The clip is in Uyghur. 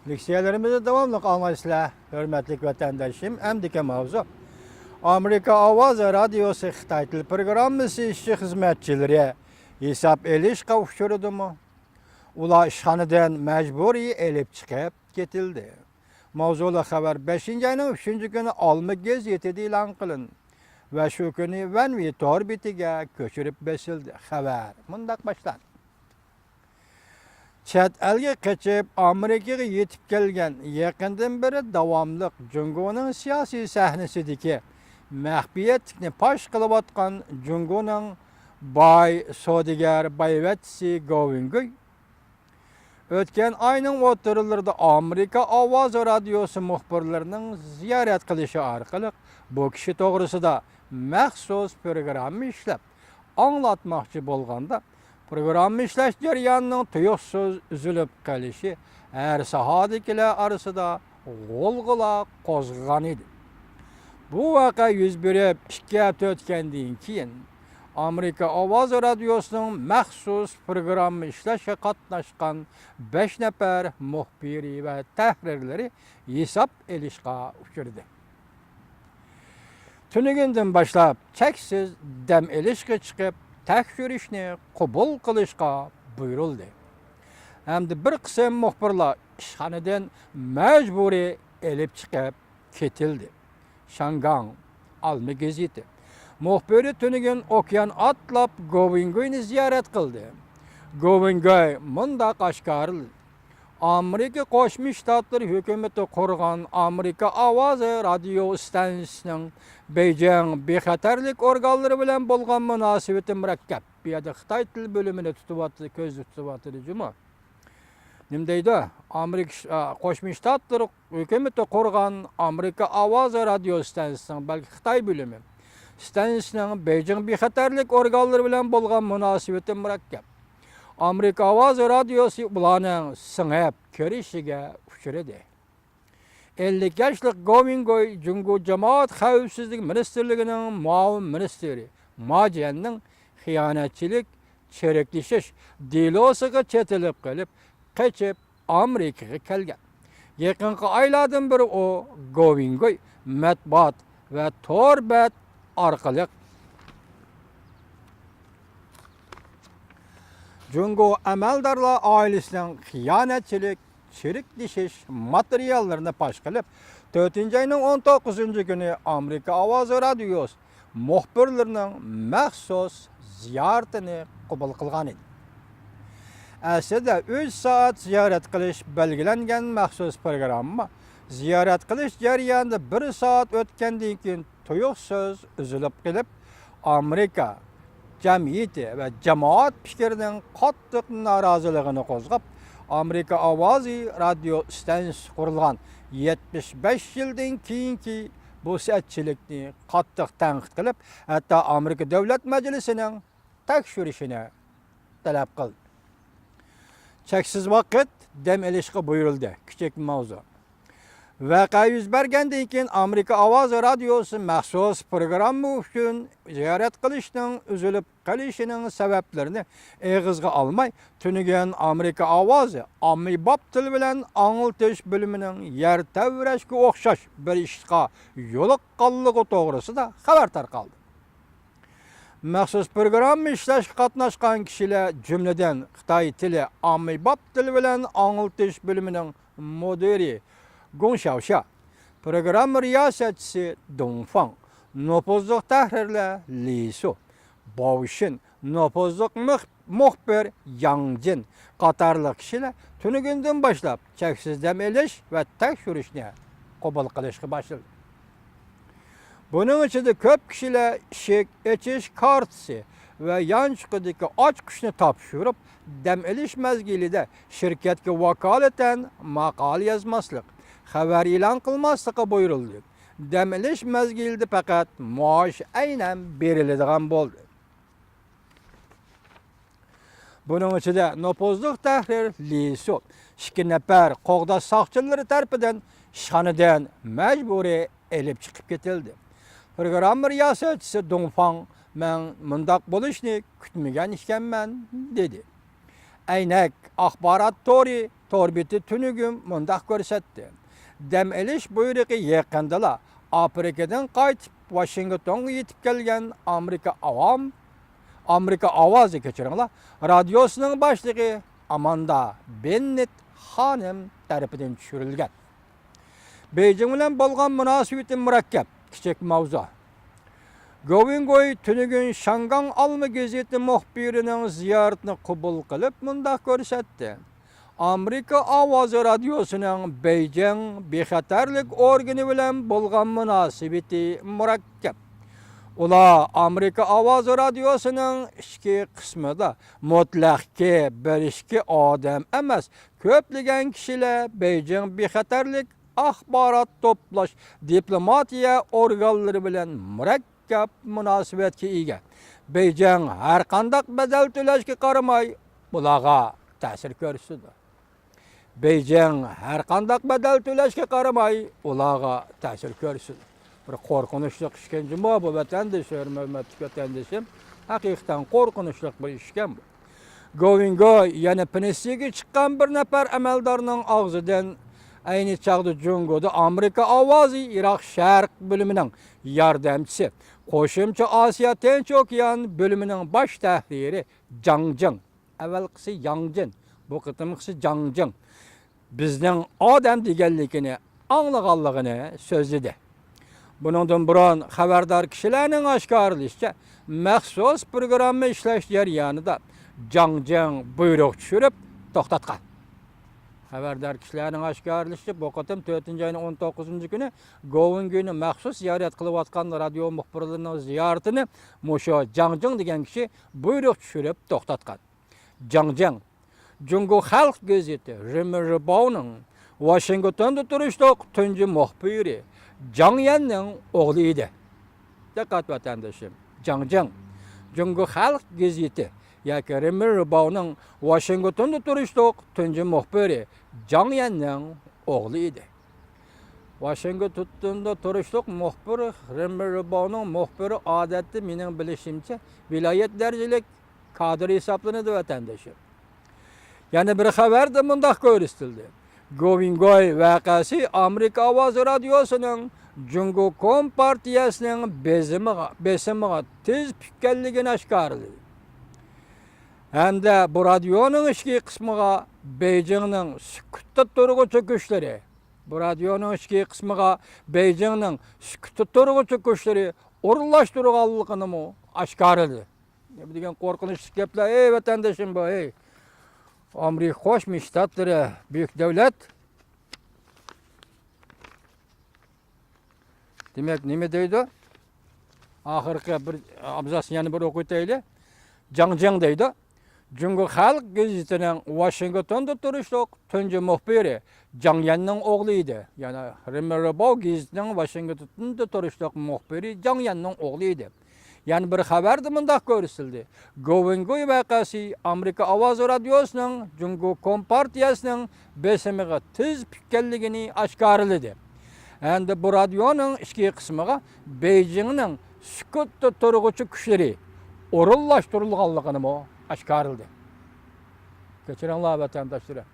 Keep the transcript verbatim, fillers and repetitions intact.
لېكسىيەلىرىمىزنى داۋاملىق ئاڭلايسىلەر، ھۆرمەتلىك ۋەتەنداشلىرىم. ئەمدىكى ماۋزۇ: ئامېرىكا ئاۋازى رادىيوسى خىتاي تىل پروگراممىسى ئىشچى خىزمەتچىلىرى ھېساب ئېلىشقا ئۇچرىدىمۇ؟ ئۇلار ئىشخانىدىن مەجبۇرىي ئېلىپ چىقىپ كېتىلدى. ماۋزۇلۇق خەۋەر بەشىنچى ئاينىڭ ئۈچىنچى كۈنى ئالما گېزىتىدە ئېلان قىلىندى ۋە شۇ كۈنى ۋەنۋى تور بېتىگە كۆچۈرۈپ بېسىلدى. خەۋەر مۇنداق باشلاندى. چەت ئەلگە قېچىپ، ئامېرىكىغا يېتىپ كەلگەن، يېقىندىن بېرى داۋاملىق جۇڭگونىڭ سىياسىي سەھنىسىدىكى مەخپىيەتلىكنى پاش قىلىۋاتقان جۇڭگونىڭ باي سودىگەر بايۋەچچىسى گوۋېنگۇي ئۆتكەن ئاينىڭ ئوتتۇرىلىرىدا ئامېرىكا ئاۋازى رادىيوسى مۇخبىرلىرىنىڭ زىيارەت قىلىشى ئارقىلىق بۇ كىشى توغرىسىدا مەخسۇس پروگرامما ئىشلەپ ئاڭلاتماقچى بولغاندا، پروگرامما ئىشلەش جەريانىنىڭ تۇيۇقسىز ئۈزۈلۈپ قېلىشى ھەر ساھەدىكىلەر ئارىسىدا غۇلغۇلا قوزغىغان ئىدى. بۇ ۋەقە يۈز بېرىپ ئىككى ھەپتە ئۆتكەندىن كېيىن، ئامېرىكا ئاۋازى رادىيوسىنىڭ مەخسۇس پروگرامما ئىشلەشكە قاتناشقان بەش نەپەر مۇخبىرى ۋە تەھرىرلىرى ھېساب ئېلىشقا ئۇچرىدى. تۈنۈگۈندىن باشلاپ چەكسىز دەم ئېلىشقا چىقىپ، تەكشۈرۈشنى قوبۇل قىلىشقا بۇيرۇلدى ھەمدە بىر قىسىم مۇخبىرلار ئىشخانىدىن مەجبۇرىي ئېلىپ چىقىپ كېتىلدى. شاڭگاڭ ئالما گېزىتى مۇخبىرى تۈنۈگۈن ئوكيان ئاتلاپ گوۋېنگۇينى زىيارەت قىلدى. گوۋېنگۇي مۇنداق ئاشكارىلىدى: ئامېرىكا قوشما شتاتلىرى ھۆكۈمىتى قۇرغان ئامېرىكا ئاۋازى رادىيو ئىستانسىسىنىڭ بېيجىڭ بىخەتەرلىك ئورگانلىرى بىلەن بولغان مۇناسىۋىتى مۇرەككەپ. بۇ يەردە خىتاي تىل بۆلۈمىنى تۇتۇۋاتىدۇ، كۆزدە تۇتۇۋاتىدۇ جۇمۇ. نېمە دەيدۇ؟ ئامېرىكا ش-، ئا، قوشما شتاتلىرى ھۆكۈمىتى قۇرغان ئامېرىكا ئاۋازى رادىيو ئىستانسىسىنىڭ، بەلكى خىتاي بۆلۈمى ئىستانسىسىنىڭ بېيجىڭ بىخەتەرلىك ئورگانلىرى بىلەن بولغان مۇناسىۋىتى مۇرەككەپ. ئامېرىكا ئاۋازى رادىيوسى بۇلارنىڭ سىڭىپ كىرىشىگە ئۇچرىدى. ئەللىك ياشلىق گوۋېنگۇي جۇڭگو جامائەت خەۋپسىزلىكى مىنىستىرلىكىنىڭ مۇئاۋىن مىنىستىرى ما جيەننىڭ خىيانەتچىلىك، چىرىكلىشىش دېلوسىغا چېتىلىپ قېلىپ، قېچىپ ئامېرىكىغا كەلگەن. يېقىنقى ئايلاردىن بېرى ئۇ گوۋېنگۇي مەتبۇئات ۋە تور بەت ئارقىلىق جۇڭگو ئەمەلدارلار ئائىلىسىنىڭ خىيانەتچىلىك، چىرىكلىشىش ماتېرىياللىرىنى پاش قىلىپ، تۆتىنچى ئاينىڭ ئون توققۇزىنچى كۈنى ئامېرىكا ئاۋازى رادىيوسى مۇخبىرلىرىنىڭ مەخسۇس زىيارىتىنى قوبۇل قىلغان ئىدى. ئەسلىدە ئۈچ سائەت زىيارەت قىلىش بەلگىلەنگەن مەخسۇس پروگرامما زىيارەت قىلىش جەريانىدا بىر سائەت ئۆتكەندىن كېيىن تۇيۇقسىز ئۈزۈلۈپ قېلىپ، ئامېرىكا جەمئىيىتى ۋە جامائەت پىكرىنىڭ قاتتىق نارازىلىقىنى قوزغاپ، ئامېرىكا ئاۋازى رادىيو ئىستانسىسى قۇرۇلغان يەتمىش بەش يىلدىن كېيىنكى بوسيەتچىلىكنى قاتتىق تەنقىد قىلىپ، ھەتتا ئامېرىكا دۆلەت مەجلىسىنىڭ تەكشۈرۈشىنى تەلەپ قىلدى. چەكسىز ۋاقىت دەم ئېلىشقا بۇيرۇلدى. كىچىك ماۋزۇ. ۋەقە يۈز بەرگەندىن كېيىن، ئامېرىكا ئاۋازى رادىيوسى مەخسۇس پروگرامما ئۈچۈن زىيارەت قىلىشنىڭ ئۈزۈلۈپ قېلىشىنىڭ سەۋەبلىرىنى ئېغىزغا ئالماي، تۈنۈگۈن ئامېرىكا ئاۋازى ئاممىباب تىل بىلەن ئاڭلىتىش بۆلۈمىنىڭ يەر تەۋرەشكە ئوخشاش بىر ئىشقا يولۇققانلىقى توغرىسىدا خەۋەر تارقالدى. مەخسۇس پروگرامما ئىشلەشكە قاتناشقان كىشىلەر، جۈملىدىن خىتاي تىلى ئاممىباب تىل بىلەن ئاڭلىتىش بۆلۈمىنىڭ مۇدىرى گۇڭ شياۋشيا، پروگرامما رىياسەتچىسى دۇڭ فاڭ، نوپۇزلۇق تەھرىرلەر لى سۇ، باۋ شىن، نوپۇزلۇق مۇخ-، مۇخبىر ياڭ جىن قاتارلىق كىشىلەر تۈنۈگۈندىن باشلاپ چەكسىز دەم ئېلىش ۋە تەكشۈرۈشنى قوبۇل قىلىشقا باشلىدى. بۇنىڭ ئىچىدە كۆپ كىشىلەر ئىشىك ئېچىش كارتىسى ۋە يانچۇقىدىكى ئاچقۇچنى تاپشۇرۇپ، دەم ئېلىش مەزگىلىدە شىركەتكە ۋاكالىتەن ماقالە يازماسلىق، خەۋەر ئېلان قىلماسلىققا بۇيرۇلدى. دەم ئېلىش مەزگىلىدە پەقەت مائاش ئەينەن بېرىلىدىغان بولدى. بۇنىڭ ئىچىدە نوپۇزلۇق تەھرىر لى سۇ ئىككى نەپەر قوغداش ساقچىلىرى تەرىپىدىن ئىشخانىدىن مەجبۇرىي ئېلىپ چىقىپ كېتىلدى. پروگرامما رىياسەتچىسى دۇڭ فاڭ، مەن مۇنداق بولۇشنى كۈتمىگەن ئىكەنمەن، دېدى. ئەينەك ئاخبارات تورى تور بېتى تۈنۈگۈن مۇنداق كۆرسەتتى: دەم ئېلىش بۇيرۇقى يېقىندىلا ئافرىكىدىن قايتىپ، ۋاشىنگتونغا يېتىپ كەلگەن ئامېرىكا ئاۋام، ئامېرىكا ئاۋازى، كەچۈرۈڭلار، رادىيوسىنىڭ باشلىقى ئاماندا بېننېت خانىم تەرىپىدىن چۈشۈرۈلگەن. بېيجىڭ بىلەن بولغان مۇناسىۋىتى مۇرەككەپ، كىچىك ماۋزۇ. گوۋىنگوي تۈنۈگۈن شاڭگاڭ ئالما گېزىتى مۇخبىرىنىڭ زىيارىتىنى قوبۇل قىلىپ، مۇنداق كۆرسەتتى: ئامېرىكا ئاۋازى رادىيوسىنىڭ بېيجىڭ بىخەتەرلىك ئورگىنى بىلەن بولغان مۇناسىۋىتى مۇرەككەپ. ئۇلار ئامېرىكا ئاۋازى رادىيوسىنىڭ ئىچكى قىسمىدا مۇتلەقكى بىر ئىككى ئادەم ئەمەس، كۆپلىگەن كىشىلەر بېيجىڭ بىخەتەرلىك ئاخبارات توپلاش، دىپلوماتىيە ئورگانلىرى بىلەن مۇرەككەپ مۇناسىۋەتكە ئىگە. بېيجىڭ ھەرقانداق بەدەل تۆلەشكە قارىماي، ئۇلارغا تەسىر كۆرسىتىدۇ. بېيجىڭ ھەرقانداق بەدەل تۆلەشكە قارىماي، ئۇلارغا تەسىر كۆرسىتىدۇ. بىر قورقۇنچلۇق ئىشكەن جۇمۇ بۇ، ۋەتەندىشىم، ھۆرمەتلىك ۋەتەندىشىم. ھەقىقەتەن قورقۇنچلۇق بىر ئىشكەن بۇ. گوۋىنگوي يەنە پېنسىيەگە چىققان بىر نەپەر ئەمەلدارنىڭ ئاغزىدىن، ئەينى چاغدا جۇڭگودا ئامېرىكا ئاۋازى، ئىراق شەرق بۆلۈمىنىڭ ياردەمچىسى، قوشۇمچە ئاسىيا تىنچ ئوكيان بۆلۈمىنىڭ باش تەھرىرى جاڭ جىڭ، ئەۋەلقىسى ياڭ جىن، بۇ قېتىمقىسى جاڭ جىڭ، بىزنىڭ ئادەم دېگەنلىكىنى ئاڭلىغانلىقىنى سۆزلىدى. بۇنىڭدىن بۇرۇن خەۋەردار كىشىلەرنىڭ ئاشكارىلىشىچە، مەخسۇس پروگرامما ئىشلەش جەريانىدا جاڭ جىڭ بۇيرۇق چۈشۈرۈپ توختاتقان. خەۋەردار كىشىلەرنىڭ ئاشكارىلىشىچە، بۇ قېتىم تۆتىنچى ئاينىڭ ئون توققۇزىنچى كۈنى گوۋىنگوينى مەخسۇس زىيارەت قىلىۋاتقان رادىيو مۇخبىرلىرىنىڭ زىيارىتىنى مۇشۇ جاڭ جىڭ دېگەن كىشى بۇيرۇق چۈشۈرۈپ توختاتقان. جاڭ جىڭ، جۇڭگو خەلق گېزىتى رېنمېن رېباۋنىڭ ۋاشىنگتوندا تۇرۇشلۇق تۇنجى مۇخبىرى جاڭ يەننىڭ ئوغلى ئىدى. دىققەت، ۋەتەندىشىم، جاڭ جىڭ، جۇڭگو خەلق گېزىتى ياكى رېنمېن رېباۋنىڭ ۋاشىنگتوندا تۇرۇشلۇق تۇنجى مۇخبىرى جاڭ يەننىڭ ئوغلى ئىدى. ۋاشىنگتوندا تۇرۇشلۇق مۇخبىر، رېنمېن رېباۋنىڭ مۇخبىرى ئادەتتە، مېنىڭ بىلىشىمچە، ۋىلايەت دەرىجىلىك كادىر ھېسابلىنىدۇ، ۋەتەندىشىم. يەنە بىر خەۋەردە مۇنداق كۆرسىتىلدى: گوۋىنگوي ۋەقەسى ئامېرىكا ئاۋازى رادىيوسىنىڭ جۇڭگو كومپارتىيەسىنىڭ بېزىمىغا، بېسىمىغا تىز پۈككەنلىكىنى ئاشكارىلىدى ھەمدە بۇ رادىيونىڭ ئىچكى قىسمىغا بېيجىڭنىڭ سۈكۈتتە تۇرغۇچى كۈچلىرى، بۇ رادىيونىڭ ئىچكى قىسمىغا بېيجىڭنىڭ سۈكۈتتە تۇرغۇچى كۈچلىرى ئورۇنلاشتۇرغانلىقىنىمۇ ئاشكارىلىدى. نېمە دېگەن قورقۇنچلۇق گەپلەر، ئەي ۋەتەندىشىم بۇ، ئەي! ئامېرىكا قوشما شتاتلىرى بۈيۈك دۆلەت. دېمەك، نېمە دەيدۇ؟ ئاخىرقى بىر ئابزاسنى يەنە بىر ئوقۇۋېتەيلى. جاڭ جىڭ دەيدۇ. جۇڭگو خەلق گېزىتىنىڭ ۋاشىنگتوندا تۇرۇشلۇق تۇنجى مۇخبىرى جاڭ يەننىڭ ئوغلى ئىدى. يەنى رېنمېن رېباۋ گېزىتىنىڭ ۋاشىنگتوندا تۇرۇشلۇق مۇخبىرى جاڭ يەننىڭ ئوغلى ئىدى. يەنە بىر خەۋەردە مۇنداق كۆرسىتىلدى: گوۋىنگوي ۋەقەسى ئامېرىكا ئاۋازى رادىيوسىنىڭ جۇڭگو كومپارتىيەسىنىڭ بېسىمىغا تىز پۈككەنلىكىنى ئاشكارىلىدى ھەمدە بۇ رادىيونىڭ ئىچكى قىسمىغا بېيجىڭنىڭ سۈكۈتتە تۇرغۇچى كۈچلىرى ئورۇنلاشتۇرۇلغانلىقىنىمۇ ئاشكارىلىدى. كەچۈرۈڭلار، ۋەتەنداشلىرىم.